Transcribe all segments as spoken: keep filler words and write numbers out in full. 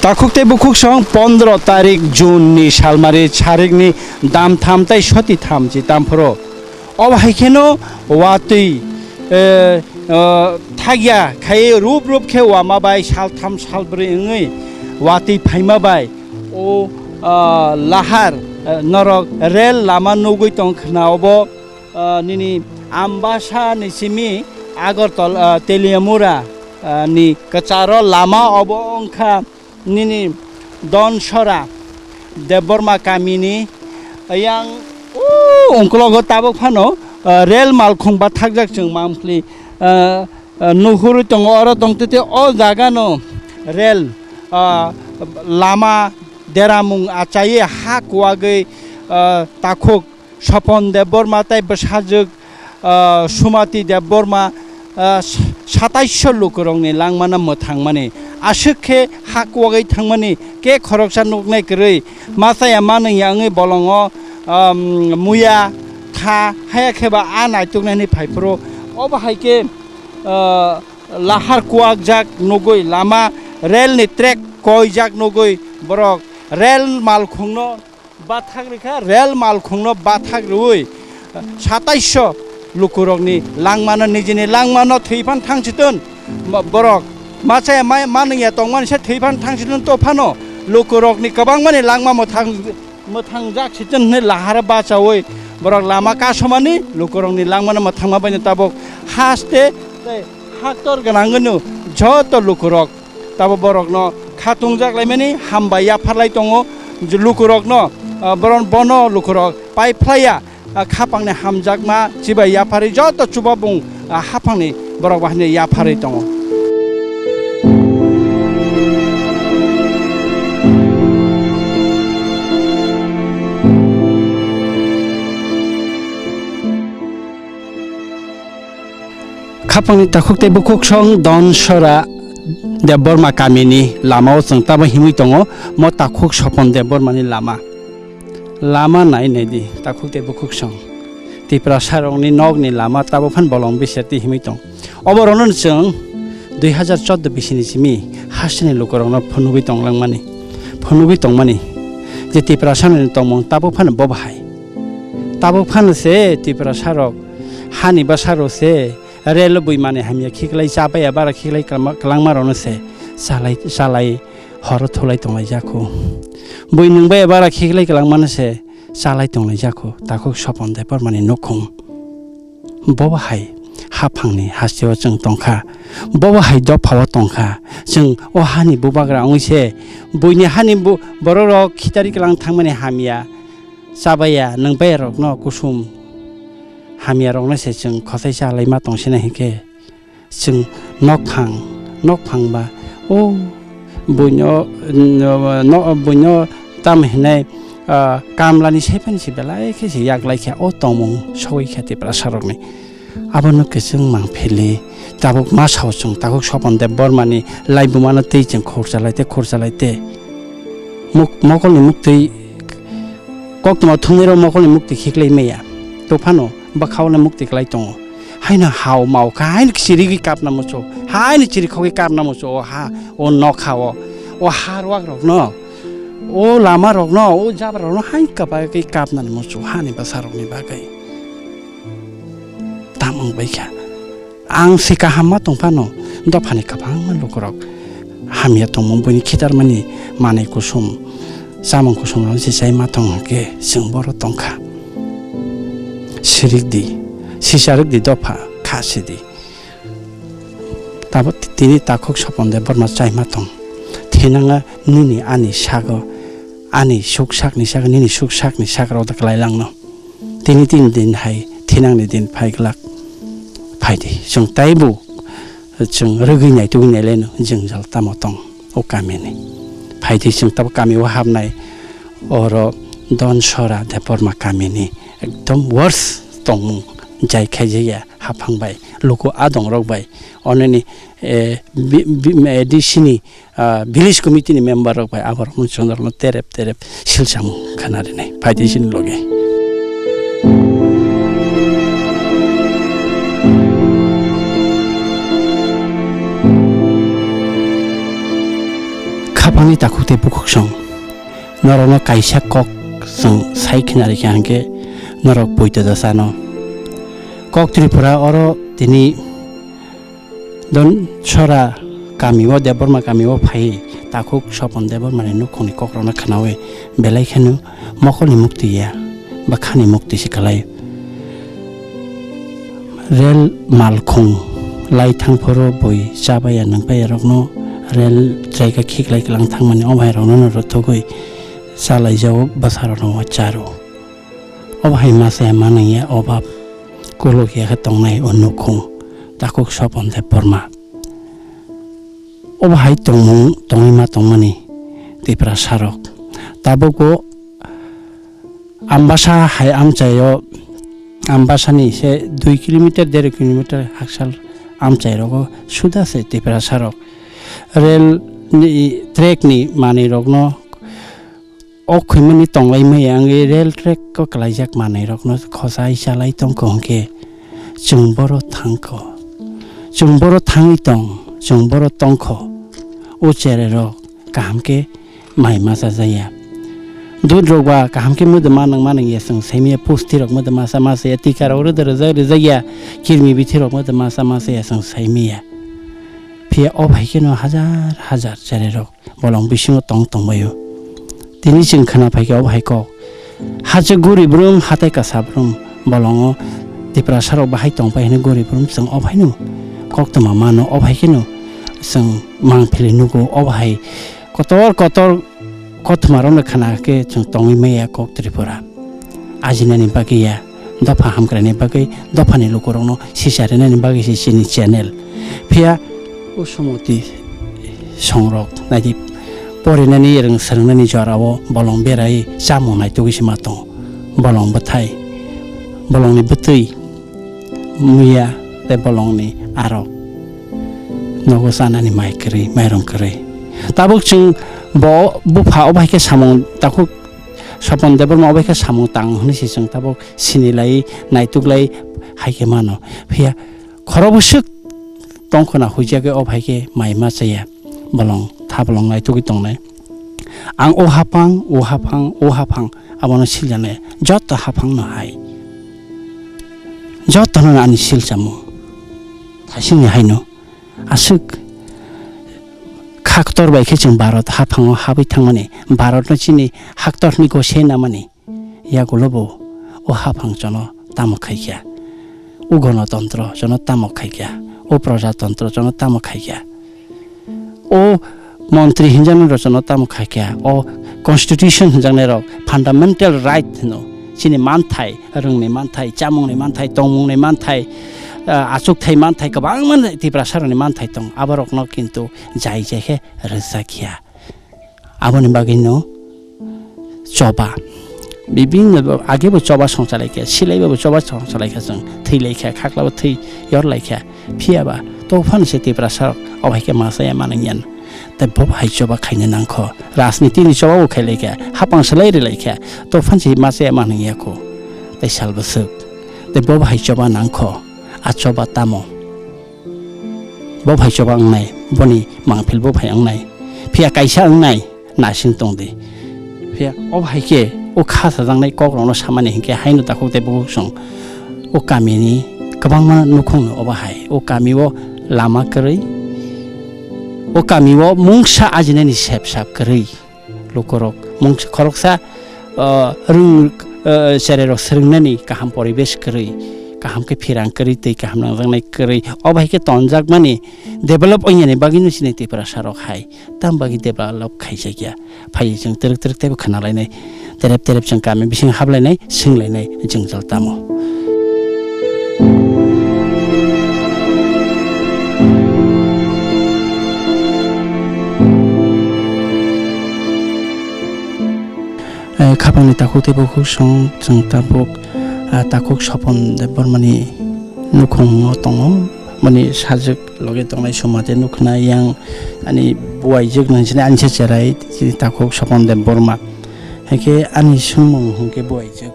Takhuk tei bukhuk song pondro tarik June ni salmari sarikni dam tham tei soti tham chi tamphoro. Obo hai kheno watwi, eh, eh, thagya khai rup rup khe wama bai sal tham sal brwi wngwi watwi phaima bai o, ah, lahar, eh, norok rel lama nugwi tong khna obo, ah, nini Ambasa ni simi Agartala, ah, Teliamura, ah, ni kwcharo lama obo wngkha nini Donsora Debbarma kamini yang o ungklogo tabuk phano, ah, rel malkhung bathakjak chwng Mamphli, ah, ah, nuhurwi tongo, oro tongtwtwi o jagano rel, ah, lama deramung achaiwi ha kuwagwi, ah, takhuk Sopon Debbarma tei bwsajwk, ah, Sumati Debbarma, ah, s-, sataisho lukurokni langmano mwthangmani. Aswk khe ha kuwagwi thangmani, ke khoroksa nuknai kwrwi, ma chaya ma nungya wngwi bolongo, ah, muya tha, haya khe ba a naituknani phaiphuru. Obo hai khe, ah, lahar kuwakjak nugwi, lama relni track koijak nugwi borok rel malkhungno bathak rikha, rel malkhungno bathak rwi sataisho lukurokni langmano, nijini langmano thwi phan thangsiton borok. Ma chaya ma, ma nungya tongmani se thwi phan thangsiton to phano lukurokni kwbangmani langma mwthang, mwthangjak siton hwnwi lahara bachaui borok lama kasomani lukurokni langmano mwthangma baino tabuk haste tei haktor gwnangwino joto lukurok tabo borokno khatungjak laimani hambai yapharlai tongo. Lukurokno, ah, boron-, bono lukurok pai phlaiya, ah, khapangni hamjakma chibai yapharwi joto chubabung, ah, haphangni borok bahai yapharwi tongo. Khapangni takhuk tei bukhuk song Donsora Debbarma kamini lamao chwng tamo himwi tongo, mo takhuk Sopon Debbarmani lama. Lama nai nai di, takhuk tei bukhuk song. Tiprasarokni nokni lama tabo phan bolong bisati himwi tong. Oborokno chwng dui hazar chordo bisini simi hasteni lukurokno phunugwi tonglangmani, phunugwi tongmani je Tiprasarokni tongmung tabo phano bo bahai. Tabo phano se Tiprasarok hani bwsarok se relo bui manwi hamya khiklai chabaiya bara khiklai kwlangma, kwlangmarokno se chalai, chalai horo thulai tonglaijak kho. Bui nungbai bara khiklai kwlangmano se chalai tonglaijak kho. Takhuk Sopon Debbarmani nukhung. Bobo hai haphangni hasteo chwng tongkha. Bobo hai dophao tongkha. Chwng o hani bubagra wngwi se buini hani bu-, bororok khitari kwlang thangmani hamya chabaiya, nungbaiyarokno kusum hamyarokno se chwng khotai chalai ma tongsinai hinkhe, chwng nokphang, nokphang ba, o buino, no, no, buino tam hinai, ah, kamlani sephani se belai khe se yaklai khe o tongmung sogwi khe Tiprasarokni. Abono kwchwng mangphili tabuk ma sao chwng takhuk Sopon Debbarmani laibumano tei chwng khurchalai tei khurchalai tei muk-, mokolni muktwi koktwma thumnairok mokolni muktwi khiklai maya. Tophano bwkhaole mukti kwlai tongo. Haino hao mao kha, haino chirigwi kapna muchung, haino chirikhogwi kapna muchung o ha, o nokha o, o ha ruakrokno, o lamarokno, o jabrarokno haino kwbagwi kapnani muchung hani bwsarokni bagwi. Tamo wngbaikha. Ang se kaham ma tong phano, dophani kwbangma lukurok hamya tongmung buini khitarmani manwi kusum, chamung kusumrokno se chai ma tong hwnkhe chwng boro tongkha. Sirik di, sicharwk di dopha, kha sidi. Tabuk tini takhuk Sopon Debbarma chai ma tong. Thinanga nini ani sago, ani suk sakni sago, nini suk sakni sakrok da kwlai langno. Tini tin din hai thinangni din phai glak. Phai di, chwng taibo chwng rwgwi naitugwi nailaino jwngjal tamo tong o kamini. Phai di, chwng tabo kami o habnai, oro Donsora Debbarma kamini ekdom worst tongmung jai khaijakya haphang bai, luku adongrok bai, oneni, eh, bi-, bi-, eh, D C ni ah, village committee ni member rok bai aborok no chwng rok no terep terep silchang khana rinai phai di sini loge. Khapang Takhuk tei bukhuksong, norokno kaisa kok chwng sai khna rikha hwnkhe norok poito da chano. Kok Tripura oro tini Don Sora kami o Debbarma kami o phai takhuk Sopon Debbarmani nukhungni kokrokno khnawi belai kheno mokolni mukti ya, bwkhani mukti se kwlai. Rel malkhung lai thang phoro bui chabaya nungpaya rokno rel track o khiklai kwlang thangmani o bhai rokno no rwthogwi chalai jao bwsa rokno o charo. O bhai masa ya manang ya obab kolok ya khe tongnai o nukhung takhuk Sopon Debbarma. O bahai tongmung tongwi ma tongmani Tiprasa rok. Tabuk o Ambasa hai amchai o, Ambasa ni se dui kilometer, dero kilometer haksal amchai rogo suda se Tiprasa rok. Rel ni track ni manwi rokno o khwimani tonglai maya wngwi rel track o kwlaijak manwi rokno khosai chalai tongkho hwnkhe chwng boro thangkho. Chwng boro thangwi tong, chwng boro tongkho. O cherai rok kaham khe mai masa jaya. Dud rok ba kaham khe mwdwma nang manang ya chwng saimaya, pusti rok mwdwma sa masa ya, tika rok rwda rwjak rwjak ya, kirmi bithi rok mwdwma sa masa ya chwng saimaya. Phiya o bhai kheno hajar hajar cherai rok bolong bisingo tong tongbaio. Tini chwng khna phaikha o bahai kok. Hachwk guribrum hatai kasabrum bolongo Tiprasarok bahai tongpai hwnwi guribrum chwng o bahaino koktwma mano, o bahai kheno chwng mangphili nugo, o bahai kotor kotor kothoma rokno khna khe chwng tongwi maya kok Tripura. Ajinani bagwi ya, dopha hamkraini bagwi, dophani lukurokno sisa rinani bagwi se chini channel. Phiya o sumoti songrok naidi porinani rwng swrwngnani jorao bolong berai chamung naitugwi se ma tongo. Bolong bwthai, bolongni bwtwi, muya tei bolongni arok nogo chanani mai kwrwi, mairung kwrwi. Tabuk chwng bo bupha o bai khe samung takhuk Sopon Debbarma o bai khe samung tang hwnwi se chwng tabuk sinilai, naituklai hai khe mano. Phiya khorok bwswk tongkhona huijagwi o bai khe mai ma chaya. Bolong tha bolong naitugwi tongnai. Ang o haphang, o haphang, o haphang, abono siljaknai. Joto haphangno hai. Jotono ani silchamo. Thasingni haino. Aswk khaktor bai khe chwng Bharat haphango habwi thangmani. Bharatno chini haktorni gose namani. Yagulo bo o haphang chono tamo khaikha, o gonotontro chono tamo khaikha, o projatontro chono tamo khaikha, o montri hinjaknai rok chono tamo khaikha, o constitution hinjaknai rok fundamental right hino, chini manthai, rwngni manthai, chamungni manthai, tongmungni manthai, ah, achukthai manthai, kwbangma Tiprasarokni manthai tong, aborokno kintu jai jai khe rwchak ya. Aboni bagwino choba. Bibinno agebo choba songchalaikha, silaibo choba songchalaikha chwng, thwilaikha, khaklabo thwi yorlaikha. Phiyaba tophano se Tiprasarok obaikhe masa ya manang yan. Tei bo hai choba khaina nangkho. Rajnitini choba bo khailaikha, hapang salai rilaikha. Tophano se masa ya manang yakho. Tei sal bwswk. Tei bo hai choba nangkho. A choba tamo? Bo hai choba wngnai, boni mangphil bo hai wngnai. Phiya kaisa wngnai, nasing tong di. Phiya o hai khe o kha sajaknai kok rokno samani hinkhe haino takhuk tei bukhuk song. O kamini kwbangma nukhung no obo hai. O kami o lama kwrwi. O kami o mungsa ajinani sep sap kwrwi. Lukurok mungsa khoroksa, ah, rwng, ah, cherai rok swrwngnani kaham poribesh kwrwi, kaham khe phirang kwrwi tei kaham nangjaknai kwrwi. O bai khe tonjakmani develop wngyani bagwino chini Tiprasa rok hai tam bagwi develop khaijakya. Phai chwng twrwk twrwk teibo khna lainai, terep terep chwng kami bising hablainai, swnglainai jwngjal tamo. Eh, khapangni takhuk tei bukhuk song chwng tabuk, ah, takhuk Sopon Debbarmani nukhungo tongo. Mani sajwk loge tongnai soma tei nukhna yang ani buaijwk nang sini ani se cherai chini takhuk Sopon Debbarma. Haikhe ani swngmung hwnkhe buaijwk.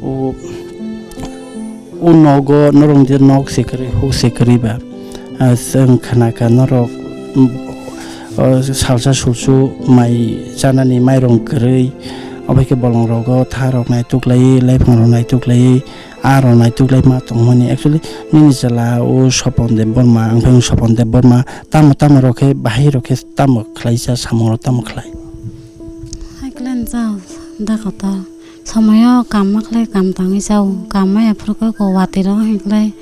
O, o nogo norok je nok se kwrwi, huk se kwrwi ba, ah, chwng khna kha norok, mm, O salsa sulsu mai chanani mairung kwrwi, obo khe bolongrogo tharok naituk laiwi, laiphangrok naituk laiwi, arok naituk lai ma tongmani. Actually, nini chwla o Sopon Debbarma, ang phai Sopon Debbarma, tamo tamo rok khe, bahai rok khe tamo khlaisa, samungrok tamo khlai? Hai khlai jao, da kotor. Somoyo kam ma khlai, kam tangwi jao, kam maya phuru khe ko watwi rok hai khlai.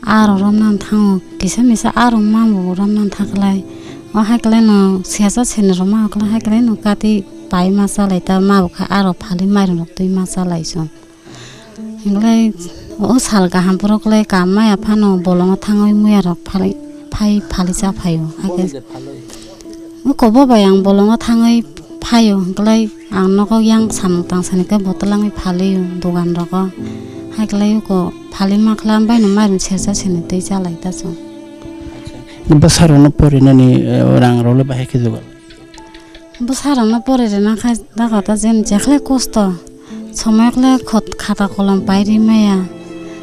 Aro romna thango, kisa misa aro mambo romna thaklai. O hai khlai no siyasa seni roma khlai hai khlai no kati pai ma chalai ta ma bokha aro phali mairung rok twi ma chalai chwng. Hinglai o sal kaham poro khlai kam maya phano bolongo thangwi muya rok phali phai phali cha phaio. Hai khe Uko bo bai ang bolongo thangwi phaio, hwnkhe ang nogo yang samung tangsa ni khe botol langwi phalio dogan rogo. Hai khlai uko phalima khlai ang bai no mairum sersa seni twi chalai ta chwng. Bwsarokno porinani, eh, rang rok le bahai khe jugal? Bwsarokno pori rwna kha da kota jen jekhle kosto. Somoi khlai khot khata kolom pai ri maya.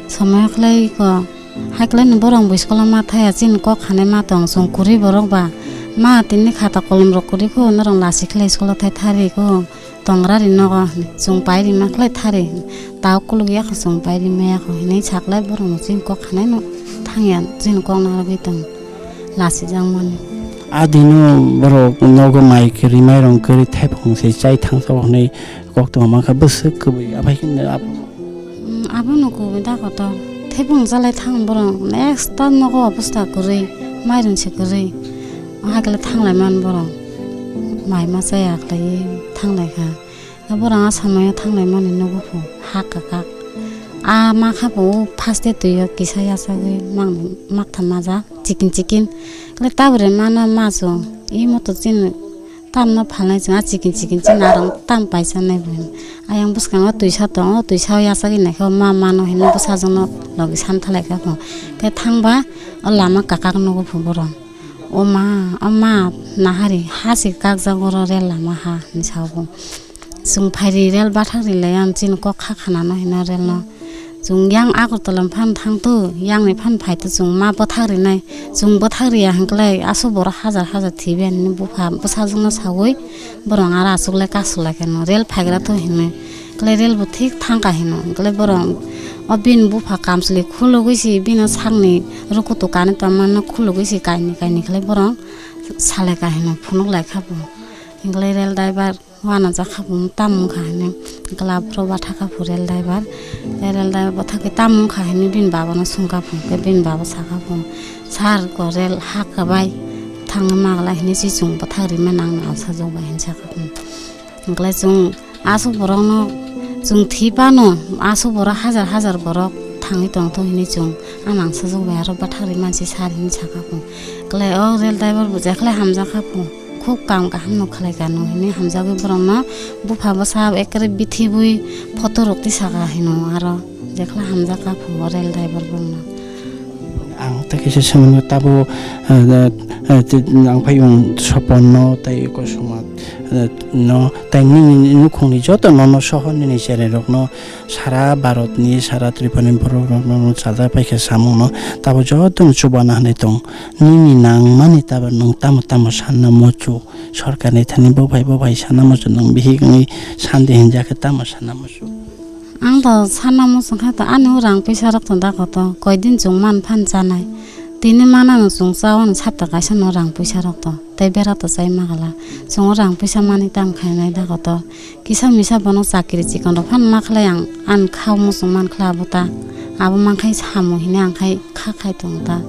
Somoi khlai ko hai khlai ni borok bui school ma thaya chini kok khanai ma tong chwng kwrwi borok ba ma tini khata kolom rok kwrwi kho norok lasi khlai school thai thari kho tongra ri nogo chwng pai ri ma khlai thari tao kuluk ya kho chwng pai ri maya kho hinwi sa khlai borok no chini kok khanai no thangya chini kok narwgwi tong lasi jang mani. Adino borok nogo mai kwrwi mairong kwrwi thaiphung se chai thang sa hwnwi kok tongma kha bwswk kwbwi aphai khe abo. Mm, abono kubui da kotor. Thebung jalai thang borok next ta nogo obosta kwrwi, mairum se kwrwi. Hakle thanglai man borok. Mai ma chaya khlaiwi thanglai kha. Borok a samaya thanglai mani nogo phu ha kakak. A ma kha bo first day twi o kisa yasagwi mang maktham majak chikin chikin. Kle tabure mano majo. Imo to chini Tamno phalnai chwng a chikin chikin chinarok tam paisa nai bo hino. Ayang bwskango twisa tongo, twisa o yachagwi naikhe o ma mano hino bwsajwkno logi san thalai kha pho. Khe thangba o lama kakak nugo pho borok. O ma, o ma nahari ha se kakjak oro rel lama ha hinwi sa bo. Chwng phairi rel bathak rilai ang chini kok kha khanano hino rel no. Chwng yang Agartala ni phan thangto, yang ni phan phaito chwng ma bwthak rinai. Chwng bwthak riya hwnkhe aswk borok hajar hajar thwibai hinwi bupha bwsajwkno saui borok aro aswk le kasu lai khe no rel phaigra to hinwi. Kle rel bo thik thang kha hino. Kle borok o bini bupha kamchwlwi khulugwi se bini sakni rukutu kanwi tongmano khulugwi se kainwi kainwi khlai borok salai kha hino phunuk lai kha bo. Hwnkhe rel driver Uanajak kha bo tamo wngkha hinwi glab rw bathak kha phu rel driver. Tei rel driver bwthakgwi tamo wngkha hinwi bini babano swngkha phu, hwnkhe bini baba sakha phu, "Sir, ko rel hakha bai thangwi magwlak hinwi se chwng bwthak rimani ang ansajak bai," hinwi sakha phu. Hwnkhe chwng aswk borokno chwng thwi phano aswk borok hajar hajar borok thangwi tongtho hinwi chwng ano ansajak bai aro bwthak rimani se sir hinwi sakha phu. Hwnkhe o rel driver bo jekhle hamjakha phu. Khub kam kaham no khlai kha no hinwi hamjagwi borokno bupha bwsa ekre bithibwi photo rok tisaka hino aro jekhle hamjak kha phubo rel driver borokno. Ang tei kaisa swngmano tabo, eh, eh, eh, ang phai wng Sopon no tei Kosoma, eh, no tei nini nukhungni joto nono sohor nini cherai rokno sara Bharat ni sara Tripura ni borok rokno chajak paikha samung no tabo joto no chubana hinwi tong. Nini nangmani tabo nwng tamo tamo sanna muchung, sorkarni thani bo bai bo bai sanna muchung, nwng bihik wngwi sandi hinjakhe tamo sanna muchung? Ang to sanna muchung kha to ani o rang puisa rok to da koto, koidin chwng man phan chanai. Tini manano chwng chao no sapta kaisa no rang puisa rok to, tei bera to chai magala. Chwng o rang puisa manwi tamo khainai da koto. Kisa misa bono chakri chikon rok phano ma khlai ang, ani kha muchung man khlai abo ta, abo man khai samung hinwi ang khai kha khai tong ta.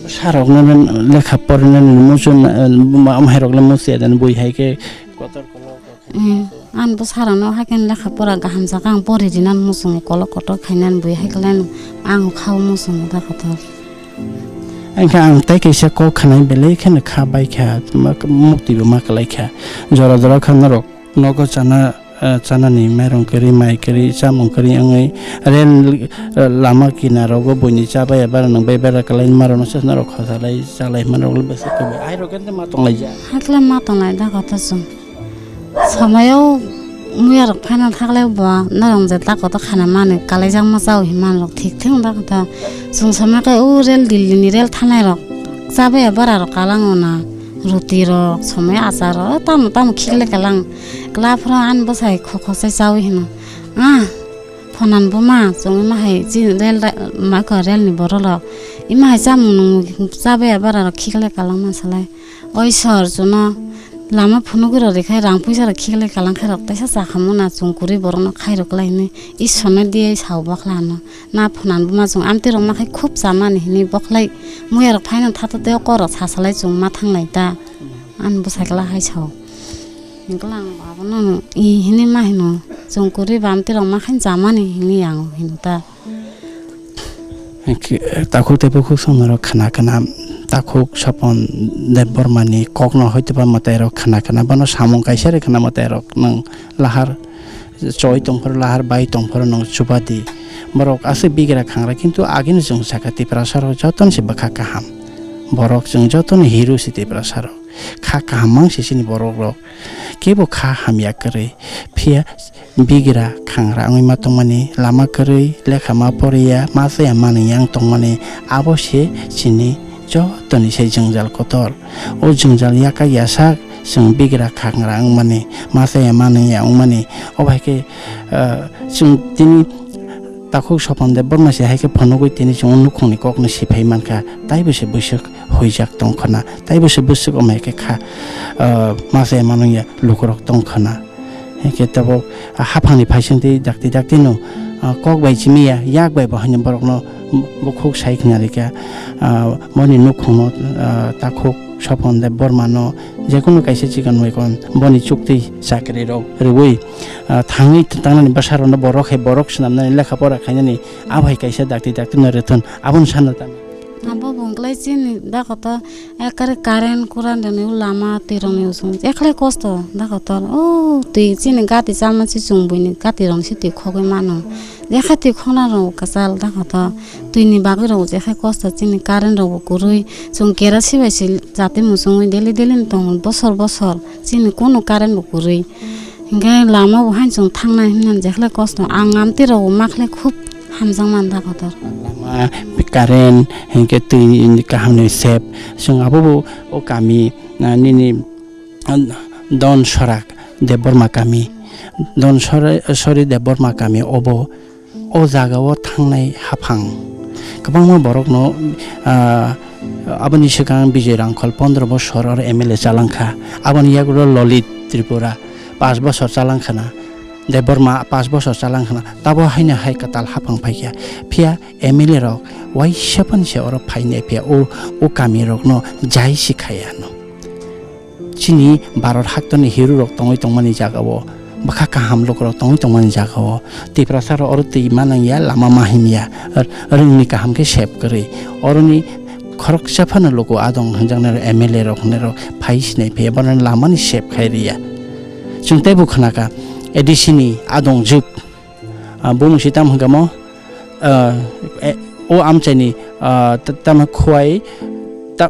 Sarokno lekha porinani muchung, eh, ma-, mairok le muchung ya dan bui hai khe kotor kolok. Eh, ani bwsarokno hai khe lekha pora kaham jaga ang pori rinani muchungo kolok kotor khainani bui hai khe ang kha muchungo da kotor. Ang khe ang tei kaisa kok khanai belai kheno kha bai kha, ma-, mukti bo ma kwlai kha. Jora jora kha norok nogo chana, eh, chanani mairung kwrwi, mai kwrwi, chamung kwrwi wngwi rel, eh, lama kinarogo buini chabaya bara nang bai bara kwlai marokno se norok khosalai chalai manrok le bwswk kwbwi. Airok khe ma tonglaijak. Hakhe ma tonglai da kotor chwng. Somoyo muya rok phaina thaklai bo norok je ta kotor khana mani kwlaijakma chao hinmani rok thik thik da kotor. Chwng somoi khe o rel Delhi ni rel thanai rok chabaya bara rok kwlango na. Ruti rok, somoi achar rok, tamo tamo khiklai kalang. Kla phro ani bwsai khokho sai chaui hino. Ah, phonan buma, chwng ma hai chi rel da, ma ko rel ni borok rok. Ima hai chamung nung chabaya bara rok khiklai kalang ma salai. Oi sor chuno lama phunugwi rok rikhai rang puisa rok khiklai kalang khe rok taisa chakhamu na chwng kwrwi borok no khairok lai hinwi Ishwar no diye sao bakla no. Na phunan buma chwng amtwi rok ma khai khub chamani hinwi bokhwlai muya rok phaino thato tei o kok rok sasalai chwng ma thanglai ta. Ani bwsai kla hai sao. Hingkhe ang abono i hinwi ma hino chwng kwrwi ba amtwi rok ma khai chamani hinwi ang hino ta. Hingkhe takhuk tei bukhuk songno rok khna khna takhuk Sopon Debbarmani kokno hoitoba mwtai rok khna khna bono samung kaisa rw khna mwtai rok nwng lahar choi tongphuru lahar bai tongphuru nwng chubadi. Borok aswk bigra khangra, kintu agini chwng sakha Tiprasa rok jotono se bwkha kaham. Borok chwng jotono hero se Tiprasa rok. Kha kaham mang se chini borok rok. Kebo kha hamya kwrwi. Phiya bigra khangra wngwi ma tongmani, lama kwrwi, lekha ma poriya, ma chaya manwi yang tongmani, abo se chini jotoni se jwngjal kotor. O jwngjal yakak yasak chwng bigra khangra wngmani, ma chaya manwi ya wngmani, o bai khe, ah, chwng tini takhuk Sopon Debbarma se hai khe phunugwi tini chwng o nukhungni kokno siphai mankha, taibo se bwswk huijak tongkhwna, taibo se bwswk omai khe kha, ah, ma chaya manwi ya lukurok tongkhwna. Hingkhe tabuk, ah, haphangni phaisingtwi dakti dakti no, ah, kok bai chimiya, yak bai bo haino borokno bukhuk sai khna rikha. Ah, boni nukhungno, ah, takhuk Sopon Debbarmano jekunu kaisa chikon maikon boni chukti chakri rok rwui, ah, thangwi tangnani bwsa rokno borok hai borok swnamnani lekha pora khainani abo hai kaisa dakti dakti no rwthun abono sana tamo. Abo bongklai chini dakoto. Ekkere current kuran rwni o lama twi rokni usung ekhlai kosto da kotor. O twi chini gati chama si chwng buini gati rokni si twi khogwi mano. Jekha twi khokna rw kwchal da kotor. Twini bagwi rw jekha kosto chini current rok bo kwrwi. Chwng kerasi bai se jati muchungwi daily daily ni tongo bosor bosor. Chini kunu current bo kwrwi. Hingke lama bo haino chwng thangnai himnani jekhlai kosto. Ang amtwi rok bo makhlai khub hamjakmani da kotor. Lama, current, hingke twi kaham ni sep. Chwng abo bo o kami, ah, nini, ah, Don Sorak Debbarma kami. Don Sora-, Sori Debbarma kami obo. O jaga o thangnai haphang kwbangma borokno, ah, aboni swkang Bijoy Rangkhol pondro bosor oro M L A chalangkha. Aboni yagulo Lolit Tripura pas bosor chalangkhana. Debbarma pas bosor chalangkhana. Tabo haino hai kwtal haphang phaikha. Phiya M L A rok waisa phano se oro phainai phiya o, o kami rokno jai si khaya no. Chini Bharat haktorni hero rok tongwi tongmani jagao, bwkha kaham lukurok tongwi tongmani jagao, Tiprasa rok oro twi ma nangya, lama ma himya, r-, rwngni kaham khe sep kwrwi. Oroni khoroksa phano luku adong hwnjaknai rok, M L A rok hwnwi rok phai sinai phiya, bono lamani sep khai riya. Chwng teibo khnakha, A D C ni adong jwk, ah, bumung si tam hwnkha mo, ah, e, o amchaini, ah, ta-, tamo Khwai, ta-,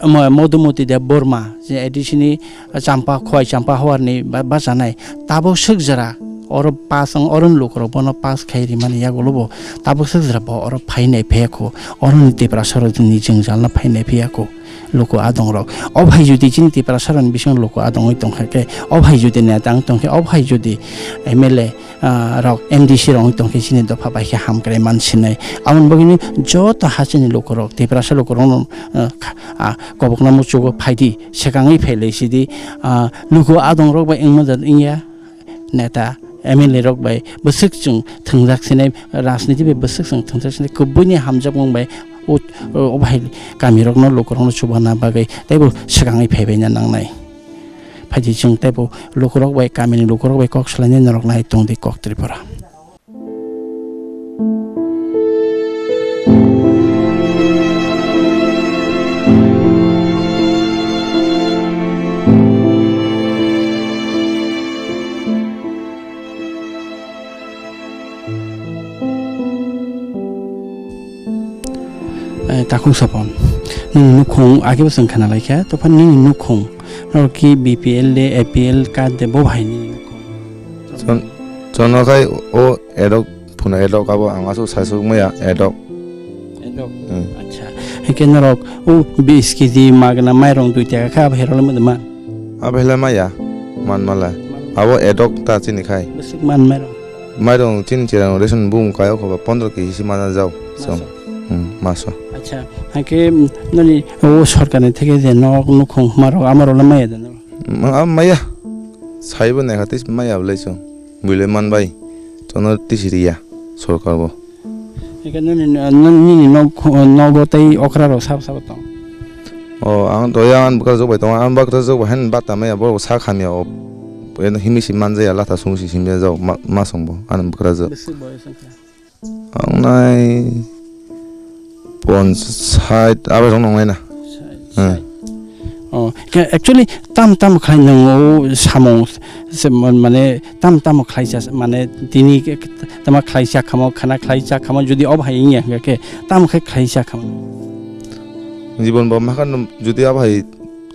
Mo-, Modumoti Debbarma, je A D C ni Champa, Khwai Champa Howar ni ba-, bachanai. Tabuk swk jora oro pass wng, oro ni lukurok bono pass khai rimani yagulo bo tabuk swk jora bo oro phainai phiyakho. Oro ni Tiprasa rok ni jwngjal no phainai phiyakho luku adong rok. O bhai jodi chini Tiprasa rok ni bisingo luku adong oi tongkha khe, o bhai jodi neta wng tongkhe, o bhai jodi M L A ah, rok M D C rok wng tongkhe chini dopha bai khe hamkrai man sinai. Aboni bagwino joto hasteni lukurok, Tiprasa lukurokno, ah, kha-, ah, kobokna muchugo phaidi, swkangwi phailai sidi, ah, luku adongrok bai wngma jat wngya, neta, M L A rok bai bwswk chwng thwngjak sinai, rajniti bai bwswk chwng thwngjak sinai, kubuini hamjakmung bai o, o, o bahai kamirokno, lukurokno chubana bagwi teibo swkangwi phaibaina nangnai. Phaidi chwng teibo lukurok bai, kamini lukurok bai kok salainai norok nai tongdi kok Tripura. Eh, takhuk Sopon, nini nukhung age bo chwng khna laikha, topha nini nukhung norok ki B P L de, A P L card de, bo bahai nini nukhung? Chon-, chono khai o edok phuna edok abo ang aswk saisuk maya edok. Edok? Hmm. Acha. Hingke norok o bish kg magna mairong dui taka khe abo herok le muduma. Abo hele maya, man mala. Abo edok ta chini khai. Bwswk man mairong. Mairong chini cherang ration bung kayo khoba pondro kg si mana jau. Maso. Hmm, maso. Acha, hingke, mm, noni o sorkar ni theke je nok nukhung marok amaro le maya de norok. Ma-, a maya. Saibo naikha tei maya bolai chwng. Buile manbai. Tono tisi riya sorkar bo. Eke nini, nini, nini nok, nogo tei okra rok sabo sabo tong? O, ang to yang bwkra jok bai tongo. Ang bwkra jok bai han bata maya borok sak hamya o. Eno himi si manjaya latha sung si simya jok ma, ma song bo. Ang bwkra jok. Bwswk boyos wngkha? Ang nai pon sait abai rok nong nai na. Sait, hmm. Sait. Oh, ke-, actually, tam tam khlai nang o samung se man-, mane tam tam khlai sa, mane tini ke, ke, tama khlai sa khamo, khana khlai sa khamo, jodi ob hai wngya hingke ke tam khai khlai sa khamo. Jibon bo makan jodi ab hai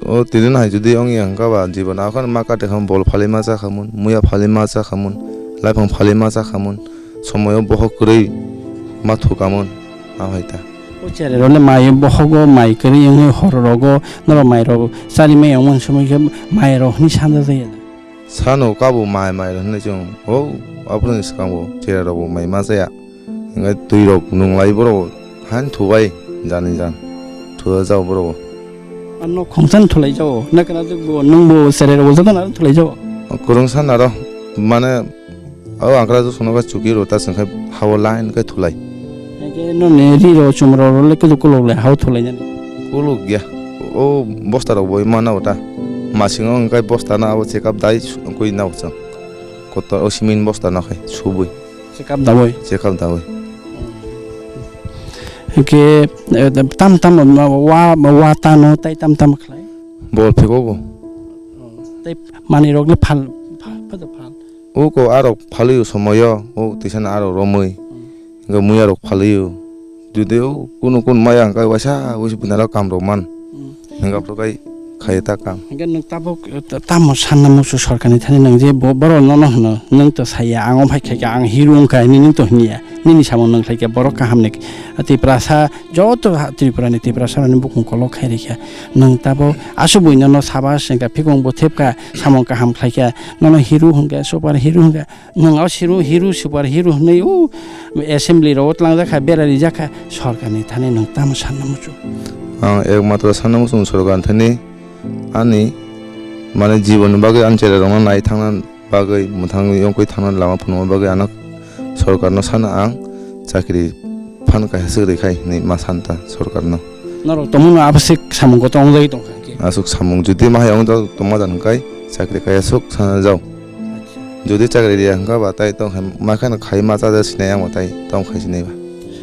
O tini no hai jodi ong yang kha ba jibon akhon ma kate kham bol phali ma cha khamun, muya phali ma cha khamun, laipang phali ma cha khamun, somoyo bohok kwrwi ma thukamun, a hai ta. O cherai rok le mai bohogo mai kwrwi wngwi hor rogo norok mai rok chari mai wngmani somoi khe mai rok hwnwi sanja jaya. Sano kabo mai mai rok hwnwi chwng o aphuru ni swkango cherai rok bo mai ma chaya. Hingke twi rok nung lai borok han thubai jani jan thua jao borok. Ano khongsan thulai jao, na kana jok bo, nung bo, serai rok bo joto na thulai jao. Kwrwngsa naro mane o angkra jok sono khe chuki rota sengkhe hao line khe thulai. Hingke no ne ri ro chum ro ro le kudu kulok le hao thulai jani. Kuluk ya. O bosta rok bo mana ota. Masingo hingke bosta na abo check up dai koi na uchang. Kotor o simin bosta na khai subui. Check up dawai. Check up dawai. Hingke, eh, tam tam wa, wa tano tai tam tam khlai. Bol phego bo. Tei manwi rok le phal, phal, phal, phal. O ko arok phalwi o somoyo, o tisa na arok romwi. Hingke muya rok phalwi o. Jodi o kunu kunu maya hingke waisa waisa bwna rok kam rok man. Hmm. Hingke aphuru kai khai ta kam. Hingke nwng tabuk, eh, ta-, tamo sanna musu sorkar ni thani nwng je bo-, borok nono hwno, nwng to saya, ang o phai khaikha, ang hero wngkha hinwi nwng to hwnya. Nini samung nwng khlaikha, borok kaham ni, ah, Tiprasa, joto ha-, Tripura ni Tiprasa rok ni bukung kolok khai rikha. Nwng tabuk aswk bui nono sabas wngkha, phikung bo thepkha, samung kaham khlaikha, nono hero hwnkha, super hero hwnkha. Nwng o hero, hero, super hero hwnwi o assembly rogo tlangjak kha, bera rijak kha, sorkar ni thani nwng tamo sanna muchung? Ang ekmatro sanna muchung sorkar ni thani ani mane jibon ni bagwi ani cherai rokno nai thangna bagwi, mwthangwi yongkwi thangna lama phunukna bagwi ano sorkar no sana ang chakri phan kaisa swk rwkhai hinwi ma san ta sorkar no. Norok tongmano aboswk samung kotor wngjagwi tongkha khe? Aswk samung jodi ma hai wngjak tongma jan hwnkhe chakri kaiya swk sana jau. Acha. Jodi chakri riya hwnkha ba tai tong hai ma kheno khai ma cha ja sinai ang bo tai tong khai sinai ba.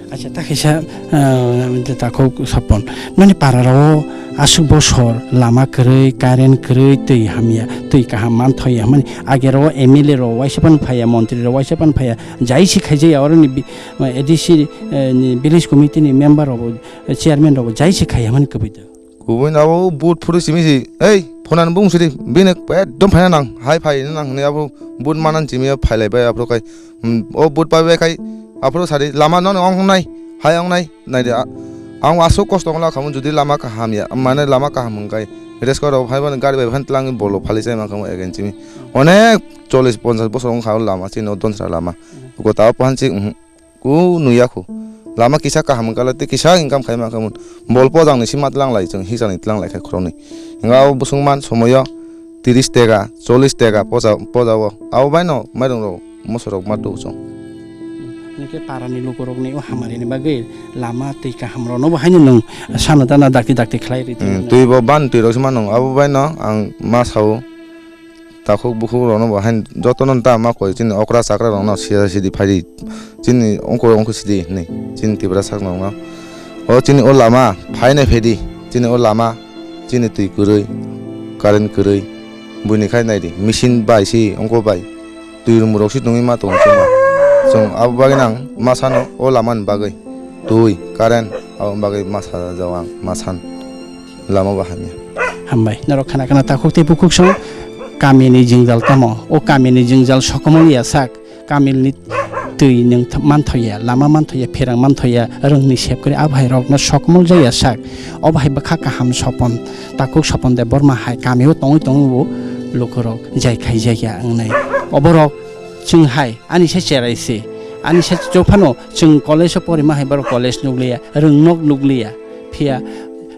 Acha ta khaisa, ah, takhuk Sapon. Nani para rao aswk bosor lama kwrwi, current kwrwi, twi hamya, twi kaham man thoi ya hwnmani age rao M L A rao waisa pan phaiya, montri rao waisa pan phaiya, jai si khaijaya oroni bi-, A D C, eh, ni village committee ni member rao bo, eh, chairman rao bo jai si khaiya hwnmani kwbui da. Kubui no abo boot phuru simi si, "Ei, phone ni bung sidi, bini ekdom phaina nang, hai phai nang," hinui abo boot manan simi phailai bai aphuru kai, hmm, o boot pai bai kai, aphuru sadi, "Lama no ong nai, hai ong nai, nai de, a-, ang aswk kosto wngla khamu, jodi lama kaham ya, mane lama kaham hwn kai, race car rok hai mani gari bai phan tlang bolo phali chai man khamu again simi." Onek chollish ponchash bosor wng kha o lama chini o donsra lama. Gota o phan si, mhm. Ku nuya khu. Lama kisa kaham wngkha le tei kisa income khai mankha mun. Bol pojang ni sima tlang lai chwng hisa ni tlang lai kha khoroknwi. Hwnba o bwswng man somoyo tiris teka, chollish teka poja, poja o. Abo bai no mairung rok moso rok ma tu chwng. Hwnkhe para ni luku rok ni o hamari ni bagwi lama twi kaham rok no bo haino nwng sana dana dakti dakti khlai ri tong. Hmm, twi bo ban twi rok se ma nung. Abo bai no ang ma sao. Takhuk bukhuk rokno bo haino jotono ta ma koi chini okra chakra rokno sida sidi phaidi chini ongkor ongkor sidi hinwi chini Tiprasa rokno o chini o lama phainai phaidi chini o lama chini twi kwrwi current kwrwi buini khai naidi machine bai si ongkor bai twi rumrok si tongwi ma tongo chwngno chwng abo bagwi nang ma sano o lama ni bagwi twi current abo bagwi ma sajak ang ma san. Lama bo hamya. Hambai. Norok khana khana takhuk tei bukhuk song kami ni jwngjal tamo? O kami ni jwngjal sokomol ya sak. Kami ni twi nwng th-, manthoya, lama manthoya, pherang manthoya, rwngni sep kwrwi abo hai rokno sokmol jaya sak. Obo hai bwkha kaham sopon, takhuk Sopon Debbarma hai kamio tongwi tongwi bo lukurok jai khaijaya wngnai. Oborok chwng hai ani se cherai se, ani se chophano chwng college o porima hai borok college nukliya, rwngnok nukliya. Phiya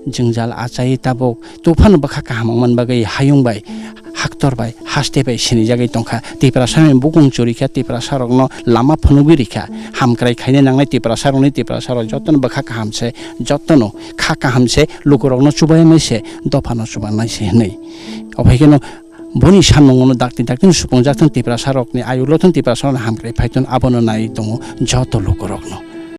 jwngjal achai tabuk Tophano bwkha kaham wngmani bagwi hayung bai, haktor bai, haste bai sinijagwi tongkha. Tiprasani bukung churikha, Tiprasarokno lama phunugwi rikha. Hamkrai khaina nangnai Tiprasarokni, Tiprasarok jotono bwkha kaham se, jotono kha kaham se, lukurokno chubaimai se, dophano chubanai se hwnwi. Obhaikeno boni samungno dakti dakti no supungjak thung Tiprasarokni, ayulo thung Tiprasarokni hamkrai phai thung abono nai tongo joto lukurokno.